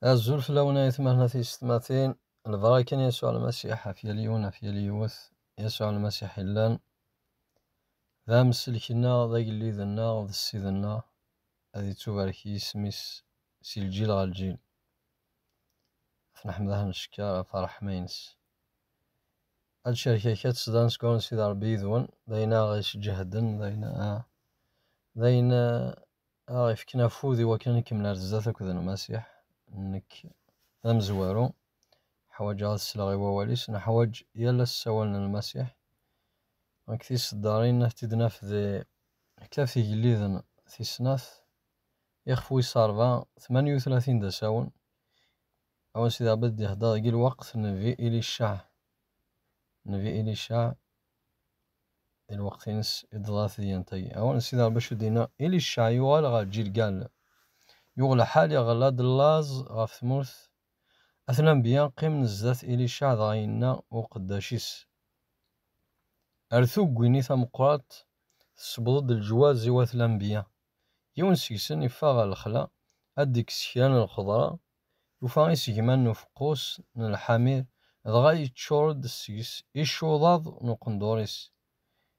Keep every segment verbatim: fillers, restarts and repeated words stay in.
Azul fell-awen ay atmaten a tiyessetmatin. Lbaraka n Yasuɛ Lmasiḥ ɣef yal yiwen, ɣef yal yiwet. Yasuɛ Lmasiḥ yellan d amsellek-nneɣ, d agellid-nneɣ, d Ssid-nneɣ. Ad ittubarek yisem-is si lǧil ɣer lǧil. Ad t-neḥmed, ad t-neckeṛ ɣef ṛṛeḥma-ines. Ad cerkeɣ kra n tesda n seg-wen Sidi Ṛebbi yid-wen, d ayen ara ɣ-isǧehden, d ayen, ah, d ayen, ah, ara ɣ-ifken afud i wakken ad nkemmel ar zdat akked Lmasiḥ. Nekk d amezwaru, ḥwaǧeɣ ad sleɣ i wawal-is, neḥwaǧ yal ass ssawal n Lmasiḥ. Nekk tiseddarin ad t-id-naf di Ktabt Igelliden tis snat, ixef wis ṛebɛa, tmanya u tlatin d asawen. Awal Sidi Ṛebbi ad d-ihder deg lweqt n Nnbi Ilicaɛ. Nnbi Ilicaɛ, di lweqt-ines i d-teḍra tedyant-agi. Awal n Sidi Ṛebbi acu d-yenna: Ilicaɛ yuɣal ɣer Ǧilgal. Yuɣ lḥal, iɣella-d laẓ ɣef tmurt. At lanbeyya qqimen zdat Ilicaɛ, dɣa yenna uqeddac-is: Ar tuggi-nni tameqqrant, tessewweḍ-d leǧwaz i wat lanbeyya. Yiwen seg-sen iffeɣ ɣer lexla, ad d-ikkes kra n lxeḍra, yufa isegman n ufeqqus n lḥamir, dɣa yeččur-d seg-s icuḍaḍ n uqendur-is.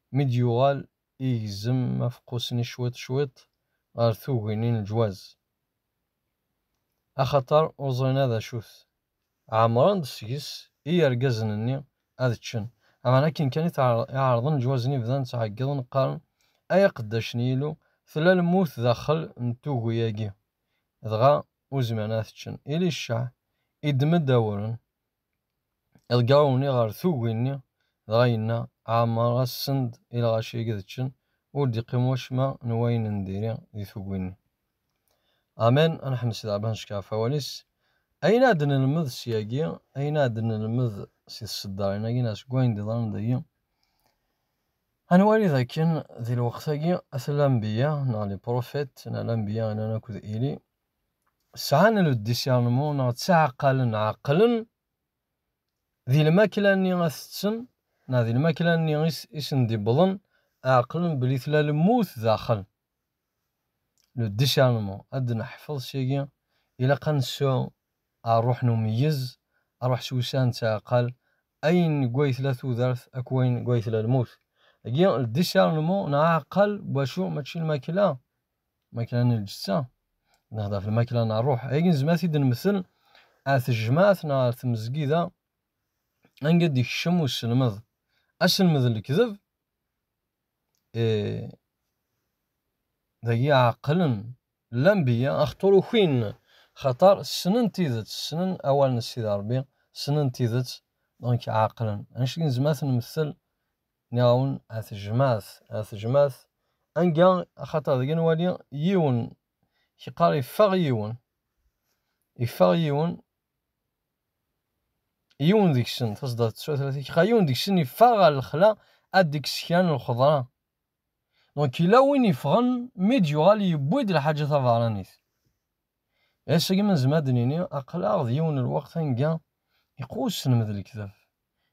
Mi d-yuɣal, igzem afeqqus-nni cwiṭ cwiṭ ɣer tuggi-nni n leǧwaz, axaṭer ur ẓrin ara d acu-t. Ɛemmren-d seg-s i yergazen-nni ad ččen. Aman akken kan i tɛer-, i ɛerḍen leǧwaz-nni, bdan ttɛeggiḍen, qqaren: Ay aqeddac n Yillu, tella lmut daxel n tuggi-agi. Dɣa ur zmiren ad t-ččen. Ilicaɛ iddem-d awren, iḍegger awren-nni ɣer tuggi-nni, dɣa yenna: Ɛemmreɣ-asen-d i lɣaci-agi ad ččen, ur d-iqqim wacemma n wayen n diri di tuggi-nni. Amen. Ad nḥemd Sidi Ṛebbi, ad neckeṛ ɣef wawal-is. Ayen ad d-nelmed syagi, ayen ad d-nelmed si tseddarin-agi neɣ seg wayen d-iḍran dagi, ad nwali dakken di lweqt-agi at lanbeyya neɣ les prophètes neɣ lanbeyya yellan akked Ili sɛan le discernement neɣ ttaɛqalen, ɛeqlen di lmakla-nni ad tetten, neɣ di lmakla-nni i s-, i sen-d-iwwḍen, ɛeqlen belli tella lmut daxel. Le discernement, ad d-neḥfeḍ syagi, ilaq ad nesɛu ṛṛuḥ n umeyyez, ṛṛuḥ s wis ara nettɛaqal ayen deg way tella tudert akked wayen deg way tella lmut. Dagi, le discernement neɣ aɛeqqal n wacu, mačči lmakla, lmakla n lǧetta, nehder ɣef lmakla n ṛṛuḥ. Ayagi nezmer ad t-id-nemtel ar tejmaɛt neɣ ar tmezgida, anga d-ikcem uselmed. Aselmed n lekdeb, eh, dagi ɛeqlen lanbeyya, axaṭer ukin, xaṭer ssnen tidet, ssnen awal n Sidi Ṛebbi, ssnen tidet, donc ɛeqlen. Anect i nezmer ad t-nemtel, nniɣ-awen, ar tejmaɛt, ar tejmaɛt, anga, axaṭer dagi nwali yiwen, yeqqar yeffeɣ yiwen, yeffeɣ yiwen, yiwen deg-sen, taẓeddart tesɛa u tlatin, yeqqar yiwen deg-sen yeffeɣ ɣer lexla ad d-ikkes kra n lxeḍra. Donc, yella win yeffɣen, mi d-yuɣal yewwi-d lḥaǧa tabeṛṛanit. Ass-agi ma nezmer ad d-nini, aql-aɣ d yiwen n lweqt anga iqwa uselmed n lekdeb.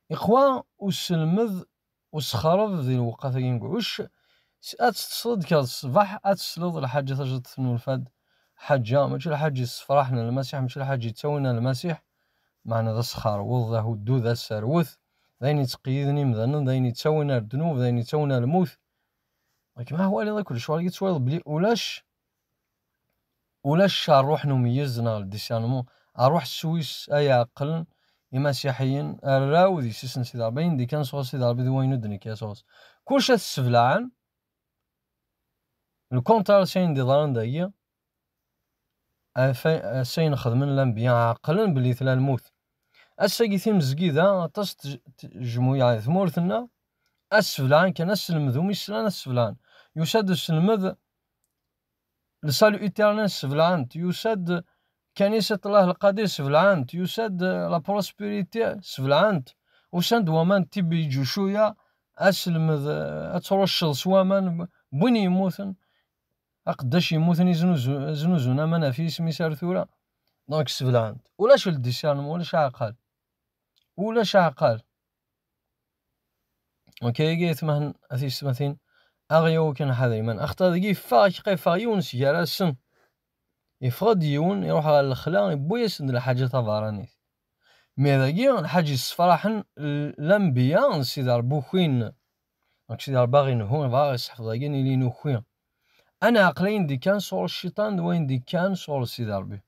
Iqwa uselmed usexreb di lewqat-agi n guɛuc, s-, ad teṭṭseḍ kra ṣṣbeḥ, ad tesleḍ lḥaǧa tajdiṭ tennulfa-d, ḥaǧa, mačči lḥaǧa yessefraḥen Lmasiḥ, mačči lḥaǧa yettawin ar Lmasiḥ, meɛna d asxerweḍ, d ahuddu, d aserwet, d ayen yettqeyyiden imdanen, d ayen yettawin ar ddnub, d ayen yettawin ar lmut. Akken ma twaliḍ akk lecɣal-agi, tettwaliḍ belli ulac, ulac ṛṛuḥ n umeyyez neɣ le discernement, ṛṛuḥ s wis ay ɛeqlen imasiḥiyen, arraw d yessi-s n Sidi Ṛebbi, ayen d-ikkan sɣur Sidi Ṛebbi d wayen ur d-nekki sɣur-s. Kullec ad t-sseblaɛen, le contraire s ayen d-iḍran dagi, ɣef, s ayen xedmen lanbeyya, ɛeqlen belli tella lmut. Ass-agi timezgida, aṭas n tj-, tjemmuyaɛ di tmurt-nneɣ, ad sseblaɛen kan, aselmed umi slan ad sseblaɛen. Yusa-d uselmed, le salut éternel sseblaɛen-t. Yusa-d Kanisat Allah Lqadir sseblaɛen-t. Yusa-d la prospérité sseblaɛen-t. Usan-d waman n Tibi Ǧucuya, aselmed, eh, ad trucceḍ s waman n win yemmuten. Aqeddac yemmuten iznuzu-, znuzun aman ɣef yisem-is ar tura. Donc, sseblaɛen-t. Ulac le discernement, ulac aɛeqqal. Ulac aɛeqqal. Ok, ayagi atmaten, a tiyessetmatin, aɣ-yaw kan ḥader iman. Axaṭer dagi yeffeɣ, ak-, yeffeɣ yiwen seg gar-asen. Yeffeɣ-d yiwen, iruḥ ɣer lexla, yewwi-yasen-d lḥaǧa tabeṛṛanit. Mi dagi, lḥaǧa yessefraḥen, l-, lanbiya n Sidi Ṛebbi ukin. Donc, Sidi Ṛebbi aɣ-inehhu, yebɣa aɣ-iseḥfeḍ dagi, nili nuki. Ad neɛqel ayen d-ikkan sɣur cciṭan d wayen d-ikkan sɣur Sidi Ṛebbi.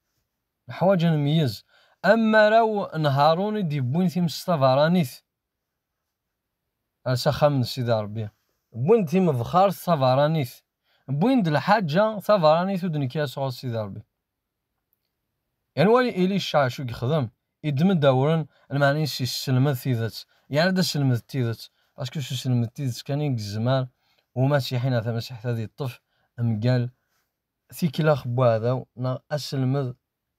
Neḥwaǧ ad nmeyyez. Am arraw n Haṛun i d-yewwin times tabeṛṛanit ar s axxam n Sidi Ṛebbi. Wwin-d timebxart tabeṛṛanit. Wwin-d lḥaǧa tabeṛṛanit ur d-nekki sɣur Sidi Ṛebbi. Yan wali Ilica acu i yexdem, iddem-d awren, lmeɛna-is yesselmed tidet. Yerra-d aselmed n tidet. Parce que s uselmed n tidet kan i yezmer umasiḥi neɣ tamasiḥit ad yeṭṭef mgal tikla n uɛdaw neɣ aselmed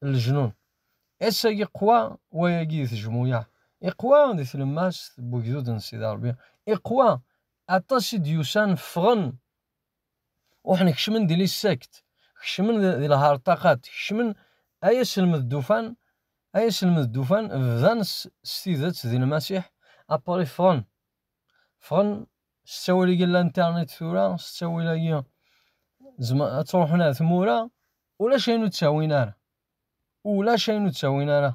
n lejnun. Ass-agi iqwa wayagi di tejmuyaɛ, iqwa di tlemmast n wegdud n Sidi Ṛebbi, iqwa aṭas i d-yusan ffɣen, uḥen kecmen di les sectes, kecmen di, di lherṭaqat, kecmen ay aselmed d-ufan, ay aselmed d-ufan, bdan s, s tidet di Lmasiḥ, après ffɣen. Ffɣen s ttawil-agi n l'internet tura, s ttawil-agi zem-, ad truḥen ar tmura, ulac ayen ur ttawin ara. Ulac ayen ur ttawin ara.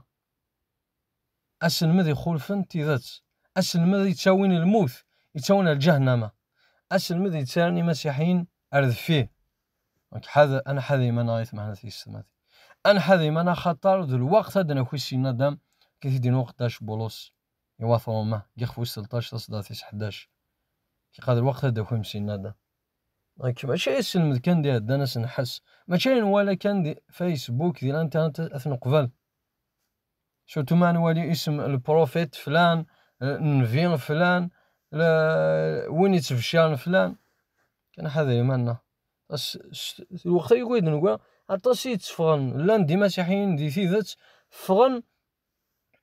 Aselmed ixulfen tidet. Aselmed yettawin lmut, yettawin ar lǧahennama. Aselmed yettarran imasiḥiyen ar deffir. Donc, ḥad-, ad nḥader iman-nneɣ ay tmeḥna tisetmatin. Ad nḥader iman-nneɣ axaṭer d lweqt ad d-naki Sidna Adam, kif i d-yenna uqeddac Bulus i wat Ṛuma, deg ixef wis tleṭṭac, taṣeddart tis ḥdac. Iqad lweqt ad d-takim Sidna Adam. Donc, mačči aselmed kan d-iɛeddan ad s-nḥess. Mačči ayen nwala kan di Facebook, di l'internet, ad t-neqbel. Surtout ma nwali isem lprofit flan, eh, nnbi flan, la-, win yettbecciren flan. Kan ḥader iman-nneɣ. As-, s-, lweqt-agi i d-neggra, aṭas i yetteffɣen, llan d imasiḥiyen di tidet, ffɣen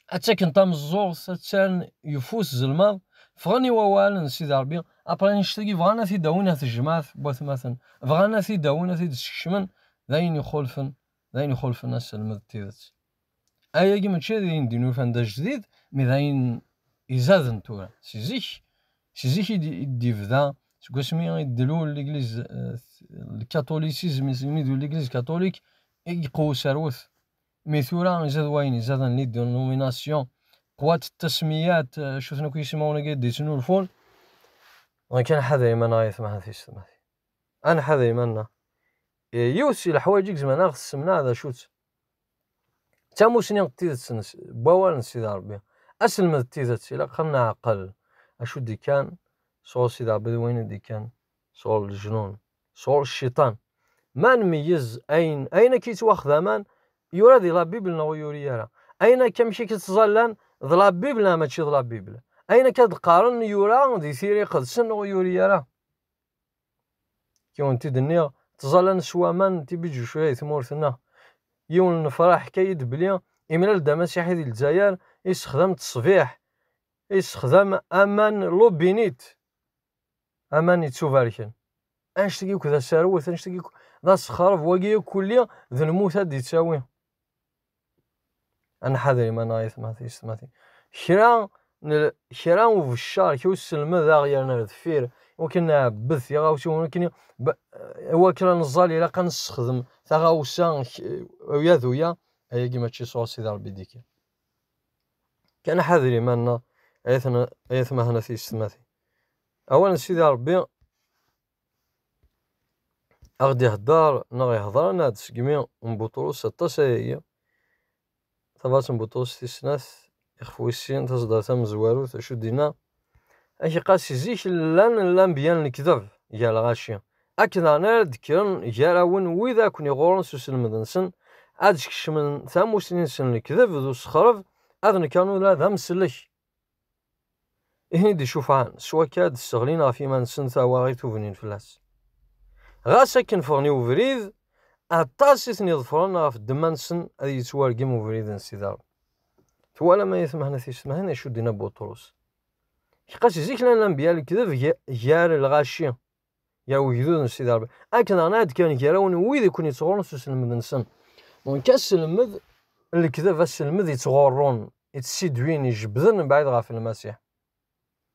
ad ttaken tameẓẓuɣt, ad ttarren yeffus zelmaḍ, ffɣen i wawal n Sidi Ṛebbi, après annect-agi bɣan ad t-id-awin ar tejmaɛt n watmaten, bɣan ad t-id-awin, ad t-id-skecmen, d ayen ixulfen, d ayen ixulfen aselmed n tidet. Ayagi mačči d ayen d-nufan d ajdid, mi d ayen izaden tura. Si zik, si zik i d-, i d-ibda, seg wasmi i d-tlul l'église, euh, le catholicisme, i d-tlul l'église catholique, i yeqwa userwet. Mi tura izad wayen izaden les dénominations, qwat tasmiyat, eh, acu-ten akk yisimawen-agi i d-yettnulfun. Kan ḥader iman-nneɣ ay tmeḥna tisetmatin. Ad nḥader iman-nneɣ. Eh, yiwet si leḥwayeǧ i izemren ad aɣ-tessemneɛ d acu-tt? D tamusni n tidet n s-, n wawal n Sidi Ṛebbi. Aselmed n tidet, ilaq ad neɛqel acu d-ikkan sɣur Sidi Ṛebbi d wayen i d-ikkan sɣur lejnun, sɣur cciṭan. Ma nmeyyez ayen, ayen akka yettwaxdamen, yura di la Bible neɣ ur yuri ara? Ayen akka amek akka ttẓallan, d la Bible neɣ mačči d la Bible? Ayen akka d-qqaren, yura di tira iqedsen neɣ ur yuri ara? Yiwen t-id-nniɣ, ttẓallan s waman n tibiǧucra di tmurt-nneɣ. Yiwen n lefraḥ, ḥka-yi-d belli imlal-d amasiḥi di Lezzayer, yessexdam ttesbiḥ, yessexdam aman l'eau bénite. Aman yettubarken. Annect-agi akk d aserwet, annect-agi akk d asexreb, wagi akk kulli d lmut ad d-yettawi. Ad nḥader iman-nneɣ ay tmeḥna tisetmatin. Kra n l-, kra n ubeccer, kra n uselmed ad aɣ-yerren ar deffir, iwakken ad nɛebbed tiɣawsiwin, iwakken, iwakken ad neẓẓal, ilaq ad nessexdem taɣawsa k-, uya d uya, ayagi mačči sɣur Sidi Ṛebbi i d-ikkan. Kan ḥader iman-nneɣ, ay tn-, ay tmeḥna tisetmatin. Awal n Sidi Ṛebbi a ɣ-d-ihedder neɣ ihedren-d segmi n Buṭrus aṭas ayagi. Tabrat n Buṭrus tis snat, ixef wis sin, taẓeddart tamezwarut, acu d-inna? Ak iqas si zik llan lanbeyya n lekdeb gar lɣaci, akken daɣen ara d-kkren gar-awen wid ad ken-iɣurren s uselmed-nsen, ad d-skecmen tamusni-nsen n lekdeb d usexreb, ad nekren ula d amsellek. I ten-id-icufɛen, s wakka ad d-sseɣlin ɣef yiman-nsen tawaɣit ur bnin fell-as. Ɣas akken ffɣen i ubrid, aṭas i ten-iḍefren ɣef ddemma-nsen ad yettwargem ubrid n Sidi Ṛebbi. Twalam ay tmeḥna tisetmatin acu d-inna Buṭrus? Iqas zik llan lanbeyya n lekdeb ga-, gar lɣaci, gar ugdud n Sidi Ṛebbi. Akken daɣen ad d-kkren gar-awen wid i ken-ittɣurrun s uselmed-nsen. Donc aselmed n lekdeb, aselmed yettɣurrun, yettsidwin, ijebbden mebɛid ɣef Lmasiḥ.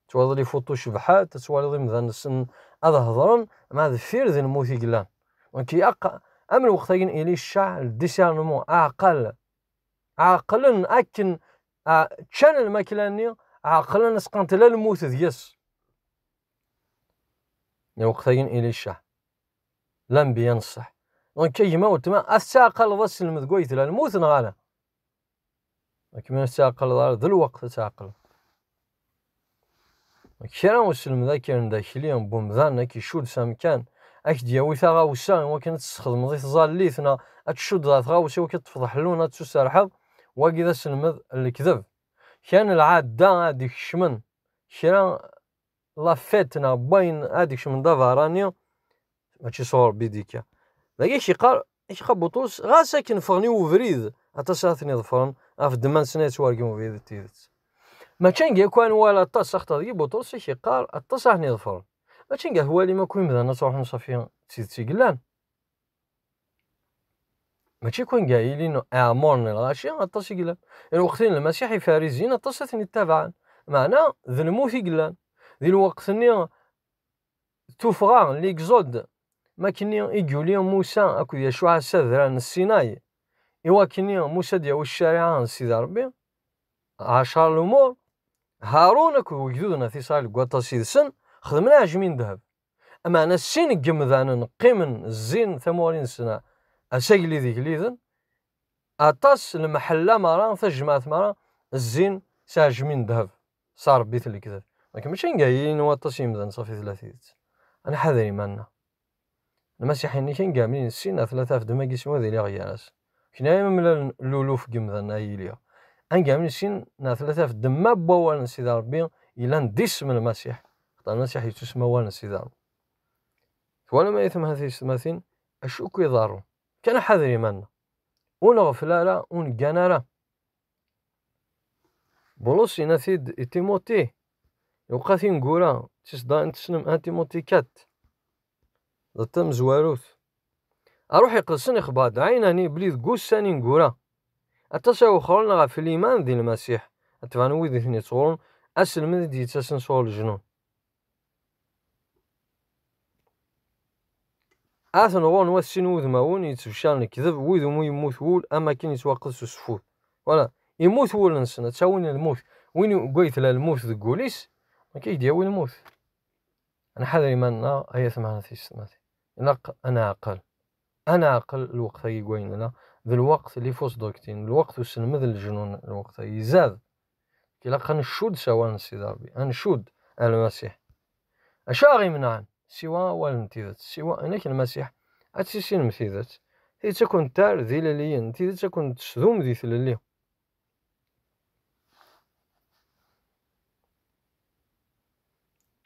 Twalaḍ les photos cebḥent, ad twaliḍ imdanen-nsen ad hedren, ma deffir d lmut i yellan. Donc ilaq Am lweqt-agi n Ilica, le discernement, aɛqel, ɛeqlen akken, a-, ččan lmakla-nni, ɛeqlen asqant la lmut deg-s. Lweqt-agi n Ilica, lanbiya n ṣṣeḥ. Donc, a gma weltma, ad tettɛaqaleḍ aselmed deg way tella lmut neɣ ala? Akken ad tettɛaqaleḍ ara, d lweqt ad tettɛaqaleḍ. Kra n uselmed ad k-yerren d akli n wemdan, ad k-icudd s amkan, ad k-d-yawi taɣawsa i wakken ad tessexdmeḍ i tẓallit, neɣ ad tcuddeḍ ɣer tɣawsa i wakken ad tefḍeḥ llun, ad tsuserḥeḍ, wagi d aselmed n lekdeb. Kra n lɛadda ad d-ikecmen, kra la fête neɣ n wayen ad d-ikecmen d aberrani, mačči sɣur Rebbi dikka. Dagi i k-yeqqar, i k-yeqqar Buṭrus, ɣas akken ffɣen i ubrid, aṭas ara ten-iḍefren, ɣef ddemma-nsen ad yettwargem ubrid d tidet. Mačči anga akk ad nwali aṭas, axaṭer dagi Buṭrus i k-yeqqar aṭas ara ten-iḍefren. Mačči anga twalim akk imdanen ad ttruḥun ṣafi d tidet i yellan. Mačči akk anga yilin iɛemmuren n lɣaci, aṭas i yellan. Lweqt-nni n Lmasiḥ, Ifariziyen aṭas ad ten-ittabaɛen. Meɛna d lmut i yellan. Di lweqt-nni, tuffɣa, l'exode, makken i yuli Musa akked Yacuɛ s adrar n Sinay, i wakken Musa ad d-yawi ccariɛa n Sidi Ṛebbi, ɛecra lumuṛ, Harun akked wegdud n At Isṛayil deg waṭas yid-sen xedmen aɛejmi n ddheb. Ameɛna sin n yemdanen qqimen zzin tamuɣli-nsen ass agellid igelliden, aṭas lemḥella meṛṛa, tajmaɛt meṛṛa, zzin s aɛejmi n ddheb, s aṛebbit n lekdeb. Donc, mačči anga yilin waṭas n yimdanen ṣafi tella tidet. Ad nḥader iman-nneɣ. Lmasiḥ yenna-k, anga mlin sin neɣ tlata ɣef ddemma n yisem ad iliɣ gar-asen. Kna ay amlal n luluf n yimdanen ay iliɣ. Anga mlin sin neɣ tlata ɣef ddemma n wawal n Sidi Ṛebbi yellan d isem n Lmasiḥ. Xaṭer Lmasiḥ yettusemma awal n Sidi Ṛebbi. Twalam ay atmaten tiyessetmatin, acu akk iḍerrun? Kan ḥader iman-nneɣ. Ur nɣeffel ara, ur neggan ara. Bulus yenna-t-id i Timuti, iwqqa tineggura, tiseddarin tessnem un Timuti quatre, d tamezwarut. Aruḥ iqedsen ixebber-d ɛinani belli deg ussan ineggura, aṭas ay wexren ɣef liman di Lmasiḥ, ad tebɛen wid i ten-ittɣurun, aselmed i d-yettasen sɣur lejnun. Aten ɣur-n wat sin wudmawen yettbeccar lekdeb, wid umi yemmut wul, am akken yettwaqqed s useffud. Voilà, yemmut wul-nsen, ad tawin lmut. Win i, deg way tella lmut deg wul-is, akka i d-yawi lmut. Ad nḥader iman-nneɣ, ay atmaten tiyessetmatin. Ilaq ad neɛqel. Ad neɛqel lweqt-agi deg wayen nella, d lweqt n les fausses doctrines, d lweqt uselmed n leǧnun, lweqt-agi izad. Ilaq ad ncudd s awal n Sidi Ṛebbi, ad ncudd ar Lmasiḥ. Acu aɣ-imenɛen? Siwa awal n tidet, siwa inek Lmasiḥ, ad tissinem tidet. Tidet ad ken-terr d ilelliyen, tidet ad ken-tesdum di tlelli.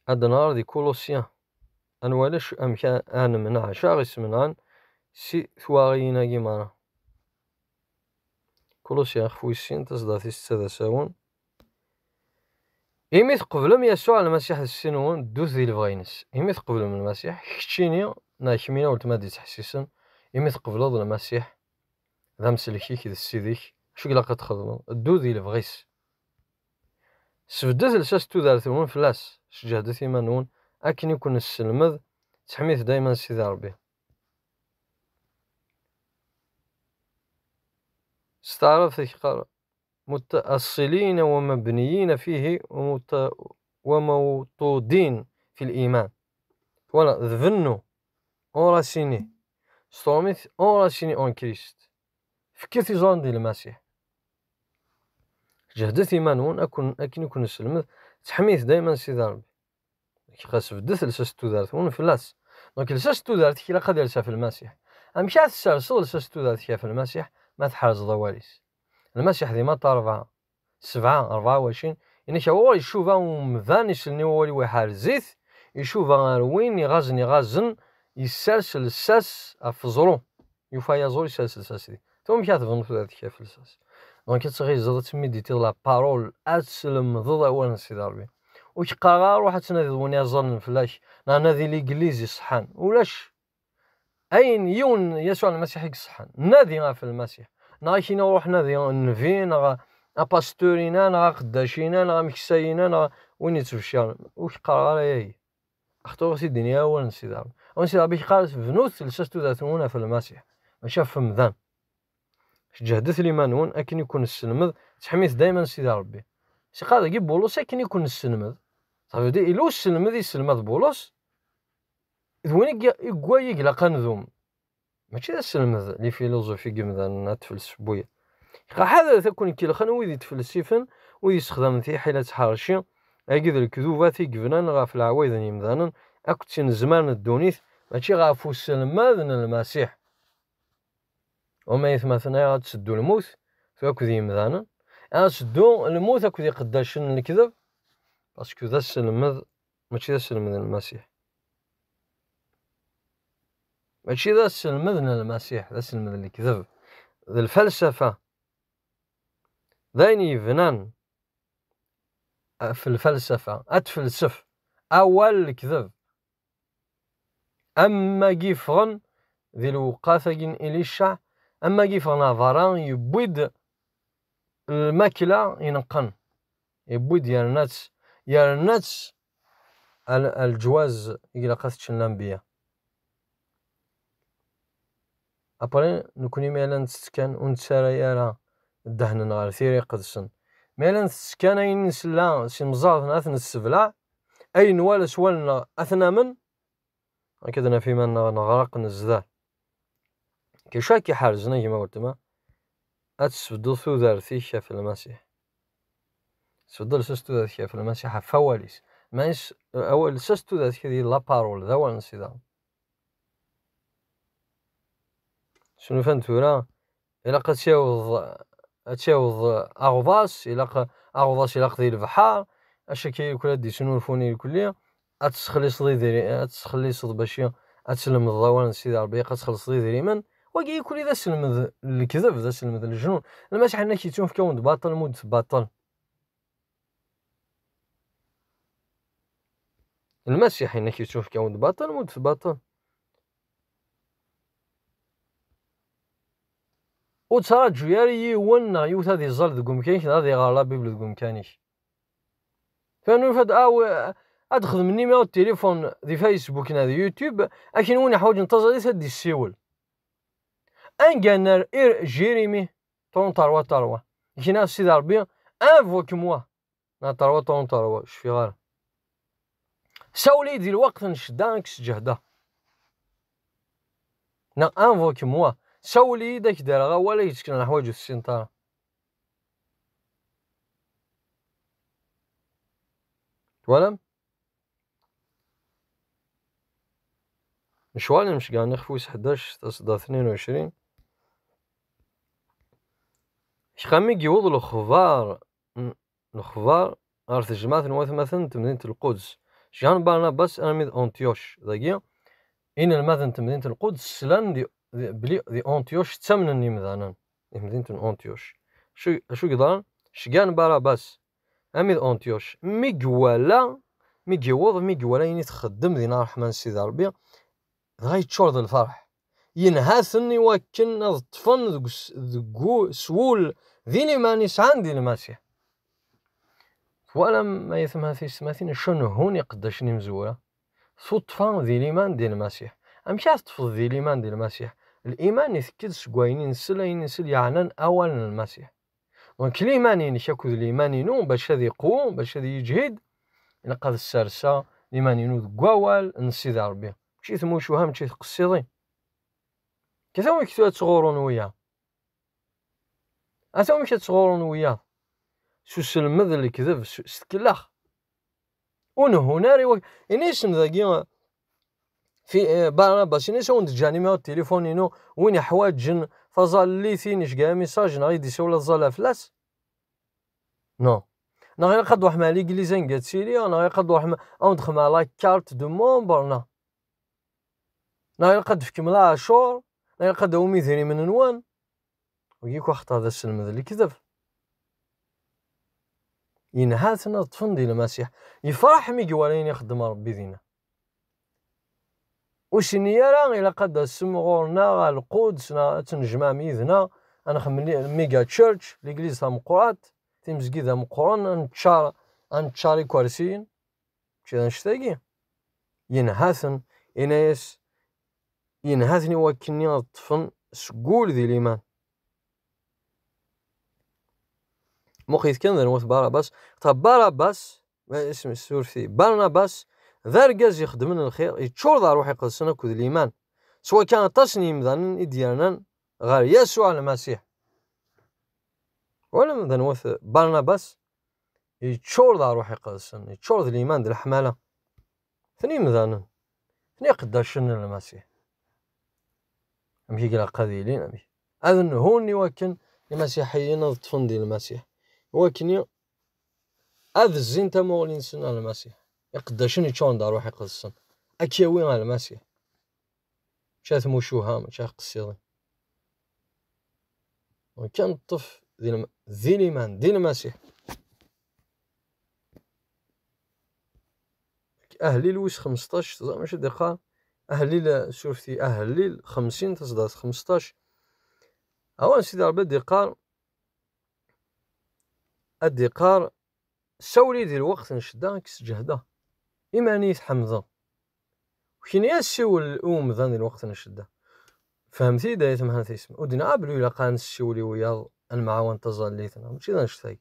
Ad nɣer di Kulusya, ad nwali acu, amek a, ad nemneɛ, acu aɣ-ismenɛen si twaɣiyin-agi merra. Kulusya, ixef wis sin, taseddart-is d ad asawen. Imi tqeblem Yasuɛ Lmasiḥ d Ssid-nwen, ddut di lebɣi-ines. Imi tqeblem Lmasiḥ, keččini, neɣ kemmini weltma d-ittḥessisen, imi tqebleḍ Lmasiḥ d amsellek-ik, d Ssid-ik, acu i ilaq ad txedmeḍ? Ddu di lebɣi-s. Sbeddet lsas n tudert-nwen fell-as, sǧehdet iman-nwen, akken i ken-nesselmed, ttḥemit dayman Sidi Ṛebbi. S taɛrabt i yeqqar, متأصلين ومبنيين فيه ومت-، وموطودين في الإيمان. Voilà, d bennu, enraciné. S tṛumit, enraciné en Christ. Fket iẓuran di Lmasiḥ. Ǧehdet iman-nwen akken, akken i ken-nesselmed, ttḥemit dayman Sidi Ṛebbi. Xas beddet lsas n tudert-nwen fell-as. Donc, lsas n tudert-ik ilaq ad irs ɣef Lmasiḥ. Amek ara tesserseḍ lsas n tudert-ik ɣef Lmasiḥ? Ma tḥerzeḍ awal-is. Lmasiḥ di Matta rebɛa, sebɛa, rebɛa u ɛecrin, yenna-k, awal icuba umdan isellen i wawal-iw iḥerz-it, icuba ar win iɣazen iɣazen, yessers lsas ɣef uẓru. Yufa ayaẓur, yessers lsas di. Tura amek ara tebnuḍ tudert-ik ɣef lsas? Donc ad tɣizeḍ, ad tmiditiḍ la parole, ad tlemdeḍ awal n Sidi Ṛebbi. Ur k-qqareɣ ara ruḥ ad tnadiḍ win iẓẓallen fell-ak, neɣ nadi ligliz iṣeḥḥan. Ulac. Ayen yiwen Yasuɛ Lmasiḥ i iṣeḥḥan. Nadi ɣef Lmasiḥ. Neɣ ad k-iniɣ ruḥ nadi nnbi, neɣ apastur-ina, neɣ aqeddac-ina, neɣ ameksa-ina, neɣ win yettbecciren. Ur k-qqareɣ ara aya. Axaṭer ur ɣ-t-id-yenni awal n Sidi Ṛebbi. Awal n Sidi Ṛebbi yeqqar-as, bnut lsas n tudert-nwen ɣef Lmasiḥ. Mačči ɣef umdan. Sǧehdet liman-nwen akken i ken-nesselmed, ttḥemmit dayman Sidi Ṛebbi. Siqa dagi Bulus akken i ken-nesselmed. Safi di, ila uselmed i yesselmad Bulus, d win i g-, i gwa i ilaq ad nedum. Mačči d aselmed li filozofi n yimdanen ad tfelsef buya. Iqa ḥadret ad ken-kelxen wid yettfelsifen, wid yessexdamen tiḥila ttḥerci, agi d lekdubat i yebnan ɣef leɛwayed n yimdanen akked tinezmar n ddunit, mačči ɣef uselmad n Lmasiḥ. Wama yetmaten, ayɣer ad tseddu lmut tura akked yimdanen? Ad tseddu lmut akked iqeddacen n lekdeb, parce que d aselmed, mačči d aselmed n Lmasiḥ. Mačči d aselmed n Lmasiḥ, d aselmed n lekdeb. D lfalsafa. D ayen yebnan ɣef lfalsafa. Ad tfelsef. Awal lekdeb. Am wagi yeffɣen di lewqat-agi n Ilica, am wagi yeffɣen ɣer berra, yewwi-d lmakla ineqqen. Yewwi-d yerna-tt, yerna-tt al-, al-ǧwaz i ilaq ad t-ččen lanbiya. Après, nekni mi ara nettett kan, ur nettarra ara ddehn-nneɣ ɣer tira iqedsen. Mi ara nettett kan ayen i nsella s imẓerten ad t-nessebleɛ, ayen nwala s wallen-nneɣ ad t-namen, akka ad naf iman-nneɣ neɣraq, nezder. Acu akka iḥerzen, a gma weltma? Ad tesbeddeḍ tudert-ik ɣef Lmasiḥ. Tesbeddeḍ lsas tudert-ik ɣef Lmasiḥ, ɣef wawal-is. Ma is-, awal, lsas tudert-ik di la parole, d awal n Sidi Ṛebbi. Snufan tura, ilaq ad tt-yaweḍ, ad tt-yaweḍ aɣḍas, ilaq, aɣḍas ilaq di lebḥer, acu akka irkul ad d-isnulfun irkulli, ad tesxelliṣeḍ idri-, ad tesxelliṣeḍ bac ad tlemdeḍ awal n Sidi Ṛebbi, ilaq ad txellṣeḍ idrimen, wagi irkul d aselmed n lekdeb, d aselmed n leǧnun. Lmasiḥ yenna-k yettunefk-awen-d baṭel, mudet baṭel. Lmasiḥ yenna-k yettunefk-awen-d baṭel, mudet baṭel. Ur ttraǧu ara yiwen neɣ yiwet ad iẓẓal deg umkan-ik neɣ ad iɣer la Bible deg umkan-ik. Tura nufa-d, ah, wi-, ad xedmen numéro de téléphone di Facebook neɣ di YouTube, akken win iḥwaǧen taẓallit ad d-issiwel. Anganer ir Jérémie, trente-trois trois. Kina Sidi Ṛebbi, invoque-moi. Neɣ trois trente-trois, ur cfiɣ ara. Sawel-iyi-d di lweqt n ccedda, ad k-sǧehdeɣ. Neɣ invoque-moi. Sawel-iyi-d, ad k-d-rreɣ awal, ad k-d-sekneɣ leḥwayeǧ ur tessineḍ ara. Twalam? Lecɣal imceggɛen ixef wis ḥdac, taseddart tnin u ɛecrin. Kra mi d-yewweḍ lexbar n, lexbar ɣer tejmaɛt n watmaten n temdint n Lquds, ceggɛen Barnabas armi d Antyuc. Dagi, inelmaden n temdint n Lquds slan di, di, belli di Antyuc ttamnen yimdanen, di temdint n Antyuc. Acu, acu yeḍran? Ceggɛen Barnabas armi d Antyuc. Mi iwala, mi yewweḍ, mi iwala ayen i txeddem dinna ṛṛeḥma n Sidi Ṛebbi, dɣa yeččur d lferḥ. Yenha-ten i wakken ad ṭṭfen deg us-, deg u-, s wul di liman i sɛan di Lmasiḥ. Twalam, ay atmaten tiyessetmatin, acu nhun iqeddacen imezwura? Tuṭṭfa di liman di Lmasiḥ. Amek ara teṭṭfeḍ di liman di Lmasiḥ? Liman itekk-d seg wayen i nsel, ayen i nsel yeɛnan awal n Lmasiḥ. Donc, liman-inek akked liman-inu, bac ad iqwu, bac ad yeǧhid, ilaq ad sserseɣ liman-inu deg wawal n Sidi Ṛebbi. Mačči tmucuha, mačči tqessiḍin. Ket amek tura ttɣurun wiyaḍ. Ata amek ad ttɣurun wiyaḍ. S uselmed n lekdeb, s, s tkellax. Ur nhun ara i wak-, ini-asen dagi, fi, eh, Barnabas, ini-as ad wen-d-ǧǧeɣ numéro de téléphone-inu, win iḥwaǧen taẓallit-inek, gar message, neɣ i d-isawel ad ẓalleɣ fell-as. Non. Neɣ ilaq ad d-truḥem ɣer l'église anga ttiliɣ, neɣ ilaq ad d-truḥem ad wen-d-xedmeɣ la carte de membre, neɣ, neɣ ilaq ad d-tefkem leɛcur, neɣ ilaq ad d-tawim idrimen-nwen. Wagi akk axaṭer d aselmed n lekdeb. Yenha-ten ad ṭṭfen di Lmasiḥ. Yefreḥ mi iwala ayen ixeddem Ṛebbi dinna. Ur s-yenni ara ilaq ad d-tasem ɣur-neɣ ɣer Lquds, neɣ ad tennejmaɛem yid-neɣ, ad nexdem li-, méga church, l'église tameqqrant, timezgida meqqren, ad neččar, ad neččar ikersiyen. Mačči d annect-agi. Yenha-ten, yenna-yas, yenha-ten i wakken ad ṭṭfen seg wul di liman. Muqit kan d anwa-t Barabas. Ta Barabas, ma isem surfti, Barnabas, d argaz ixeddmen lxir, yeččur d ṛṛuḥ iqedsen akked liman. S wakka aṭas n yimdanen i d-yernan ɣer Yasuɛ Lmasiḥ. Walam d anwa-t Barnabas, yeččur d ṛṛuḥ iqedsen, yeččur d liman d leḥmala. Ten imdanen, ten iqeddacen n Lmasiḥ. Amek i ilaq ad ilin, amek ad nhun i wakken imasiḥiyen ad ṭṭfen di Lmasiḥ, i wakken i-, ad zzin tamuɣli-nsen ar Lmasiḥ. Iqeddacen yeččuren d ṛṛuḥ iqedsen, ad k-yawi ar Lmasiḥ. Mačči ar tmucuha, mačči ar qessiḍin. Kan ṭṭef di lm-, di liman, di Lmasiḥ. Ahlil wis xemseṭṭac, teẓram acu d-iqqar? Ahlil, surfti, Ahlil xemsin, taṣeddart xemseṭṭac. Awal n Sidi Ṛebbi ad d-iqqar, ad d-iqqar, sawli di lweqt n ccedda, ad k-sǧehdeɣ. Iman i tḥemdeḍ. Kini ad siwel i umdan di lweqt n ccedda. Fehmet-iyi-d ay atmaten isem. Ur d-nniɣ ablu ilaq ad nessiwel i wiyaḍ, ad nemɛawan taẓallit, neɣ mačči d annect-agi.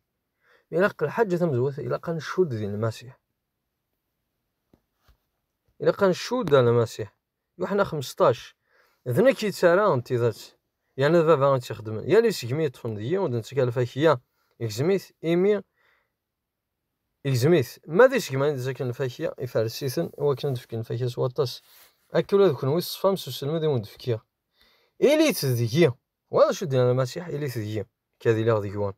Ilaq lḥaǧa tamezwarut, ilaq ad ncudd di Lmasiḥ. Ilaq ad ncudd ar Lmasiḥ. Yuḥna xemseṭṭac. D nekk yettarra n tidet. Yerna d baba i tt-ixedmen. Yal isegmi yeṭṭfen deg-i, ur d-nettak ara lfakya. Igzem-it, imi igzem-it. Ma d isegman i d-ittaken lfakya, ifares-iten, i wakken ad d-fken lfakya s waṭas. Akka ula d kenwi teṣfam s uselmed i wen-d-fkiɣ. Ilit deg-i. Wa d acu d-yenna Lmasiḥ, ilit deg-i, nekk ad iliɣ deg-wen.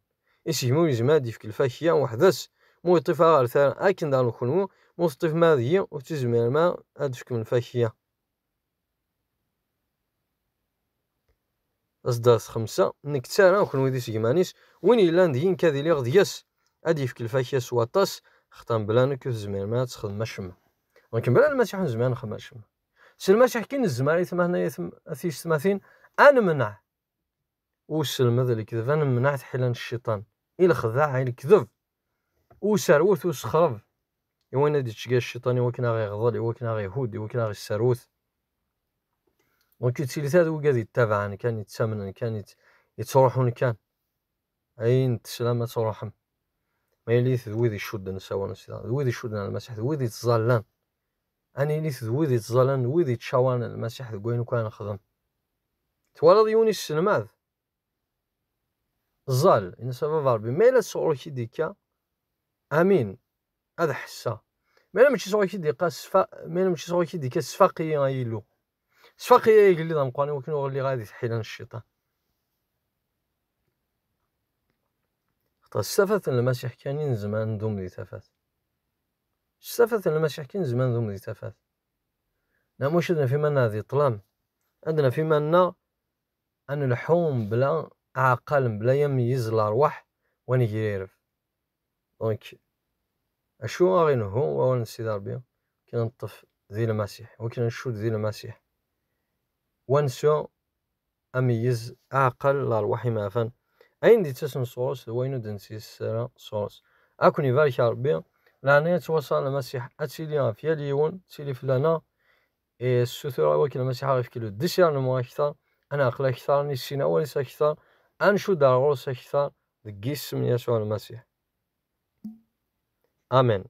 Isegmi ur yezmir ad d-yefk lfakya weḥd-s, ma ur yeṭṭif ara ɣer tara, akken daɣen kenwi, ma ur teṭṭifem ara deg-i, ur tezmirem ara ad d-tefkem lfakya. Taṣeddart xemsa, nekk ttarraɣ kenwi d isegman-is, win yellan deg-i nekk ad iliɣ deg-s, ad d-yefk lfakya s waṭas, xaṭer mebla nekk ur tezmirem ara ad txedmem acemma. Donc, mebla Lmasiḥ ur nezmir ad nexdem acemma. S Lmasiḥ kan nezmer, ay atmaten, ay atm-, a tiyessetmatin, ad nemneɛ uselmed, lekdeb, ad nemneɛ tiḥila n cciṭan, i lexdaɛ, i lekdeb, userwet, usexreb, i wayen ad d-ittga cciṭan i wakken ad ɣ-iɣḍel, i wakken ad ɣ-ihudd, i wakken ad ɣ-isserwet. Donc, yettili ta d wigad yettabaɛen kan, yettamnen kan, yett-, yettruḥun kan. Ayen teslam ad truḥem. Ma yili d wid icudden s awal n Sidi, d wid icudden ar Lmasiḥ, d wid yettẓallan. Ad nilit d wid yettẓallan, d wid yettcawaren Lmasiḥ deg wayen akk ara nexdem. Twalaḍ yiwen yesselmad? Ẓẓal, ini-as a baba Ṛebbi, ma yella sɣur-k i d-ikka, amin, ad ḥesseɣ. Ma yella mačči sɣur-k i d-ikka, sfa-, ma yella mačči sɣur-k i d-ikka, sfaq-iyi ay Illu. Sfaq-iyi ay agellid ameqqran i wakken ur ɣelliɣ ara di tḥila n cciṭan. Xaṭer s tafat n Lmasiḥ kan i nezmer ad ndum di tafat. S tafat n Lmasiḥ kan i nezmer ad ndum di tafat. Neɣ mačči ad naf iman-nneɣ di ṭṭlam, ad naf iman-nneɣ ad nelḥu mebla aɛeqqal, mebla ameyyez n lerwaḥ u anegrerf. Donc, acu aɣ-inehhu wawal n Sidi Ṛebbi? Wakken ad neṭṭef di Lmasiḥ, wakken ad ncudd di Lmasiḥ. Wa nesɛu ameyyez, aɛeqqal, lerwaḥ imeɛfan. Ayen d-ittasen sɣur-s d wayen ur d-nettess ara sɣur-s. Ad ken-ibarek Ṛebbi, leɛnaya ttwaṣṣan Lmasiḥ ad tili ɣef yal yiwen, ad tili fell-aneɣ. E, ssutureɣ i wakken Lmasiḥ ad ɣ-ifk le désir n akteṛ, ad neɛqel akteṛ, ad nissin awal-is akteṛ, ad ncudd ar ɣur-s akteṛ, deg yisem n Yasuɛ Lmasiḥ. Amen.